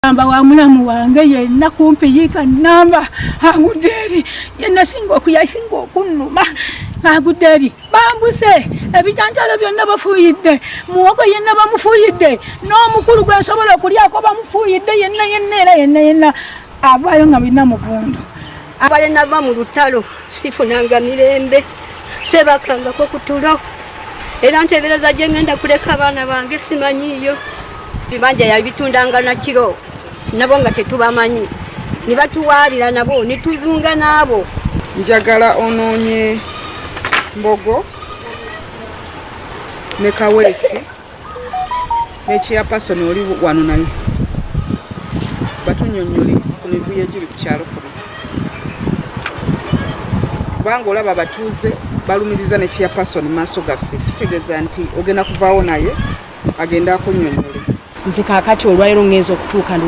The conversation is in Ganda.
Amba wa mulamu wange yenna kumpi yiika namba agudde eri, yenna singa okuyasinga okunnuma agudde eri. Bambuse ebijanjalo byonna bafuuyidde, muwogo yenna bamufuuyidde, n'omukulu gwe nsobola okulyako bamufuuyidde yenna yenna, era yenna yenna avaayo nga birina muvundu. Abale nava mu lutalo sifunanga mirembe, sebakangako kutulo, era ntebereza gye ngenda kuleka abaana bange simanyiiyo. Bibanja yabitundanga na kiro, nabo nga tetubamanyi, ne batuwaabira nabo ne tuzunga n'abo. Njagala onoonye Mbogo ne Kaweesi ne chairperson oli wano naye batunyonnyole ku mivuyo egiri ku kyalo kuno, kubanga olaba abatuuze balumiriza ne chairperson mu maaso gaffe, kitegeeza nti ogenda kuvaawo naye agenda akunyonnyole. Nze kaakati olwaliro ngenza okutuuka.